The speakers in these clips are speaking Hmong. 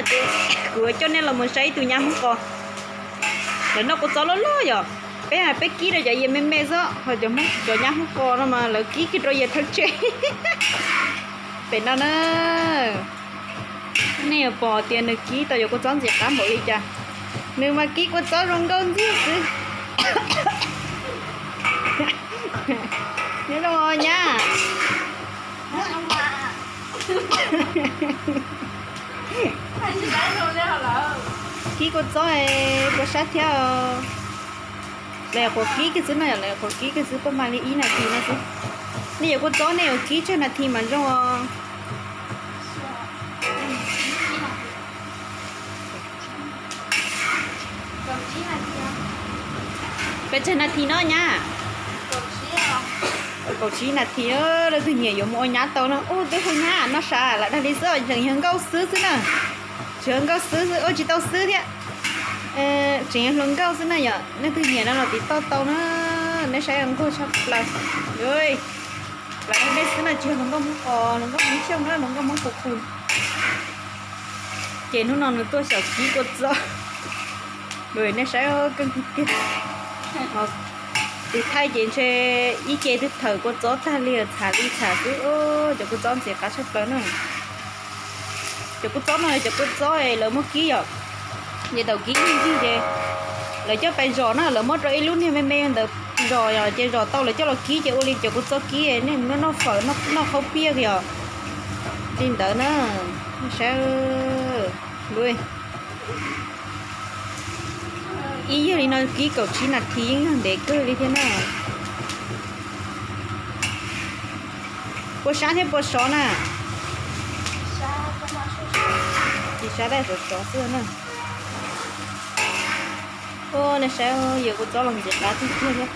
Ces kuv coj nej los mus saib ib tug nyab Hmoob Qos. Lawv noj kua txob loj loj yom. Peb, peb kib rau cov yias me me xwb, ho cov nyab Hmoob Qos no mas lawv kib kiag rau yias thawj tseg. Pem no na, nej yuav pom tias nws kib tau cov kua txob ntxim qab npaum li cas. Nws mas kib kua txob zoo nkauj ntxiag xwb. Nyob zoo nyab. Kib kua txob puas sab thiab. Lawv qhuav kib kiag xwb no, lawv qhuav kib kiag xwb, puas mag li ib nas this no xwb. Nej yuav kua txob nej yuav kib tsawg nas this mas zoo os. Pes tsawg nas this no nyab? Kaum tsib nas this. Leej twg nyiam yuav mus ua nyab tau no, ua twb hu nyab no sas lam dag li xwb, tseem yog nkauj xwb xwb na. Tseem yog nkauj xwb xwb, ua tsis tau xwb thiab. Tseem yog hluas nkauj xwb na yom, leej twg nyiam no los tiv toj tau na. Nej saib nquag tshaj plaws. Lam dag nej xwb na, tsis yog hluas nkauj Hmoob Qos, hluas nkauj Hmoob Xyooj na, hluas nkauj Hmoob Qus Qus. Ces hnub no nws tuaj xyaum kib kua txob. Nej saib keej tiag tiag. Tus thaij ces ntshe ib ce twb thawm kua txob tag li, txham li txham xwb. Cov kua txob ntxim qab tshaj plaws na. Cov kua txob no cov kua txob lawv muab kib yom, ces thaum kib ncig ncig ces lawv coj pais zom na, lawv muab rau ib lub niag me me ntawd zom, ces zom tau lawv coj los kib ces ua li cov kua txob kib nej mus noj noj fawm noj qhauv piaj yom. Li ntawd na, saib. Ib yam li no kib kaum tsib nas this yeej yog ntev kawg li thiab na. Puas sab thiab puas sov na? Tsis sab, sov sov xwb na. Nej saib, yias kua txob los ntxim qab tiag tiag thiab.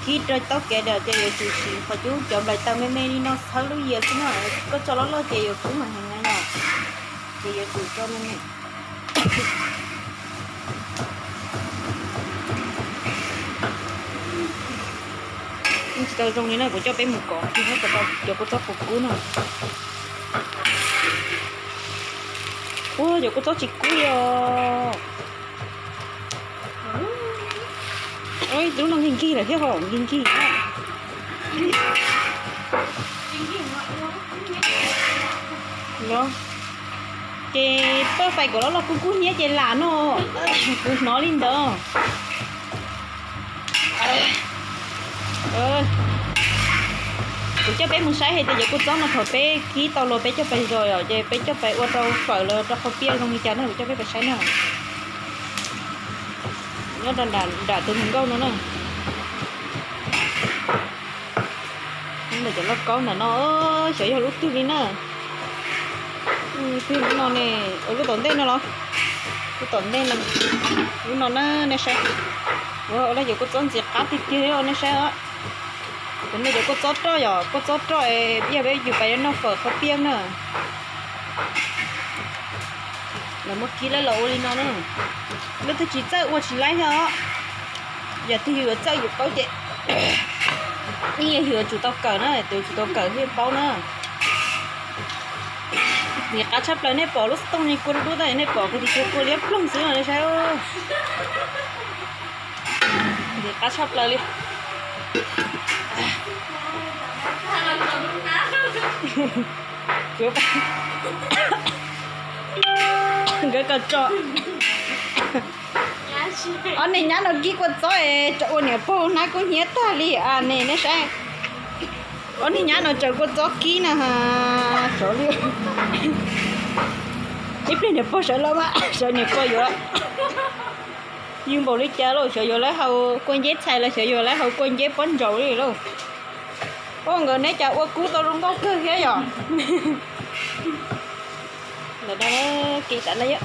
Kib rau taub kev lawm ces yuav tsum siv qhov cub cov nplaim taws me me li no txhawb lub yias xwb na. Koj tso loj loj ces yuav kub mas heev na yom. Ces yuav tsum tso me me. Tsis tau zoo li na, kuv coj peb mus kov kiag cov kua txob puas kub no. Ua cov kua txob tsis kub li os. Lub no nkig nkig lawm thiab ho, nkig nkig. Ces paj fais kom loj loj kub kub hnyiab ces lam no, kuv hnov li ntawd. Kuv coj peb mus saib hais tias cov kua txob no thaum peb kib tau los peb coj pais zom yom, ces peb coj pais ua rau fawm los rau qhauv piaj zoo li cas na, kuv coj peb pais saib na. Nyob rau nram tus hluas nkauj no na. Ntawm cov lauj kaub ntawm no, xyov yog lub twg li na. Twg lub no ne, lub tom ntej no los? Lub tom ntej no, lub no na, nej saib. Ua lawv cov kua txob ntxim qab tiag tiag nej saib. Cov no cov kua txob roj yom, kua txob roj es yog peb yus pais noj fawm qhauv piaj na. Lawv muab kib lawm los ua li no na. Leej twg tsis txawj ua tsis laib thiab os. Yog twg yuav txawj yuav paub ces, ib yam yuav tsum tau kawm na, tus tsum tau kawm thiaj paub na. Ntxim qab tshaj plaws, nej pom lub xov tooj li kua dub dub tab nej pom kuv tus kua liab ploog xwb no nej saib. Ntxim qab tshaj plaws li. Nkawd kawm tso. Ob niag nyab no kib kua txob es ua niam pog hnab kub hnyiab tag li a ne nej saib. Ob niag nyab no tsaws kua txob kib na, sov li. Ib pliag niam pog sawv los mas sawv niam pog yuav yws npaum li cas lauj, xyov yuav lawv haus kua nceb txhais los xyov yuav lawv haus kua nceb pob ntsaum li lauj. Ua nkawd neb cas ua kub tau zoo nkauj kawg thiab yom. Ntawm no kev tas na yom.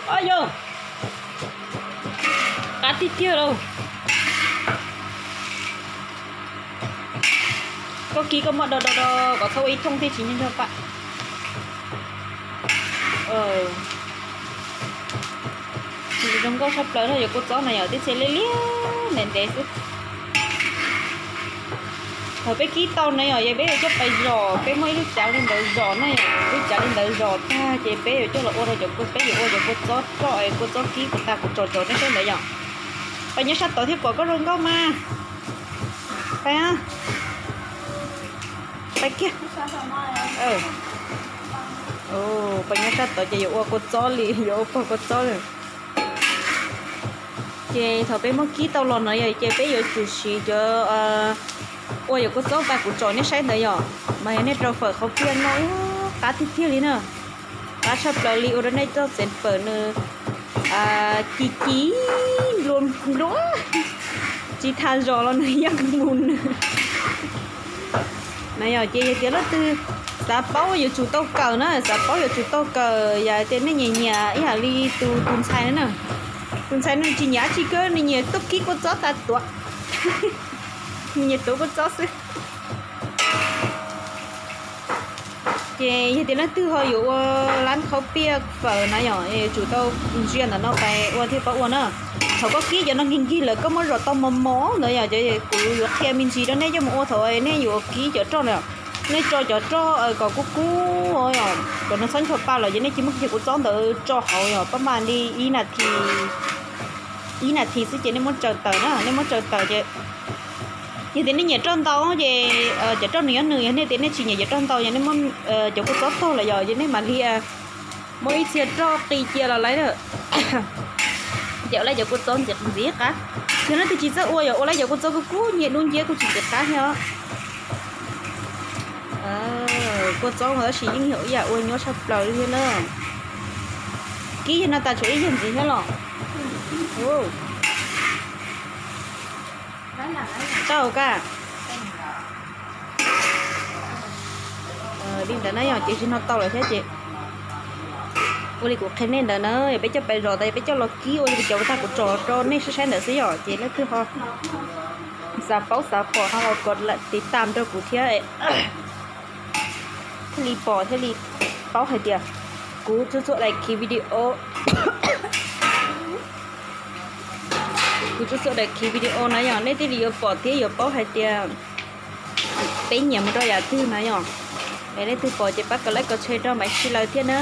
Ob yog qab tiag tiag lauj. Koj kib koj muab do do do kom txhob ua ib thooj thiaj tsis nyob nyob pam. Zoo nkauj tshaj plaws no, yog kua txob no yog tib txhia liab liab ntev ntev xwb. Thaum peb kib tau na yom, peb yuav coj pais zom, peb muaj ib lub cav li ntawd zom na yom, lub cav li ntawd zom tag ces peb yuav coj los ua rau cov kua, peb yuav ua cov kua txob roj, kua txob kib kom tag kuv tsom rau nej saib ntawd yom. Pais nyob sab tod thiab pom koj zoo nkauj mas. Pais, pais kiag. Pais nyob sab tod ces yuav ua kua txob li, yuav ua pog kua txob li. Ces thaum peb muab kib tau los no yom, ces peb yuav tsum siv cov ua yuav kua txob tag kuv tsom nej saib ntawd yom, mas yog nej rau fawm qhauv piaj noj qab tiag tiag li na. Qab tshaj plaws li ua rau nej txoj xeev fawm nws ci ci nplua nplua, tsis tas zom los nws yeej mus nws. Na yom, ces yog tias leej twg xav paub yuav tsum tau kawm na, xav paub yuav tsum tau kawm, yog tias nej nyiam nyiam ib yam li tus tus ntxhais na, tus ntxhais no tsis nyiam dab tsi kawg, nws nyiam tuaj kib kua txob tas tuav, nyiam tuav kua txob xwb. Ces yog tias leej twg ho yuav ua lab qhauv piaj fawm na yom, yuav tsum tau ntsia ntawm no pais ua thiaj paub ua na. Thaum koj kib cov no nkig nkig lawm koj muab zom tau mos mos ntawd yom, kuv yuav qhia me ntsis rau nej coj mus ua thaum nej yuav kib cov roj na. Nej tso cov roj kom kub kub, kom nws txhob ncho pa lawm ces nej cia muab kiag kua txob ntawd tso hauv yom, pab mam li ib nas this, ib nas this xwb ces nej muab tsaws tawm na, nej muab tsaws tawm ces yog tias nej nyiam roj ntau ces cov roj nws nyob nws, yog nej tias nej tsis nyiam cov roj ntau ces nej muab cov kua txob tog lawm yom, ces nej mam li muab ib txhia roj qi cia los lawm. Ces ua lawv cov kua txob ntxiv ntxiv qab. Yog leej twg tsis txawj ua yog ua lawv cov kua txob kuj kub nyias dub nciab kuj tsis ntxiv qab thiab. Kua txob tab sis yeej yog ib yam ua nyuaj tshaj plaws li thiab na. Kib yog no tas tshuav ib yam ntxiv thiab los. Tau ka. Li ntawd na yom, ces tsis no tau lawm thiab ces ua li kuv qhia nej ntawd na, yog peb coj pais zom tas peb coj los kib ua li cov tag kuv tsom rau nej saib saib ntawd xwb yom, ces leej twg ho xav paub xav pom ho los kov tiv tam rau kuv thiab thiaj li pom thiaj li paub hais tias kuv txhua txhua daim khiv video, kuv txhua txhua daim khiv video na yom, nej thiaj li yuav pom thiab yuav paub hais tias peb nyiam mus rau yam twg na yom. Es leej twg pom ces pab kov like kov share rau Maiv Tshij lawv thiab na.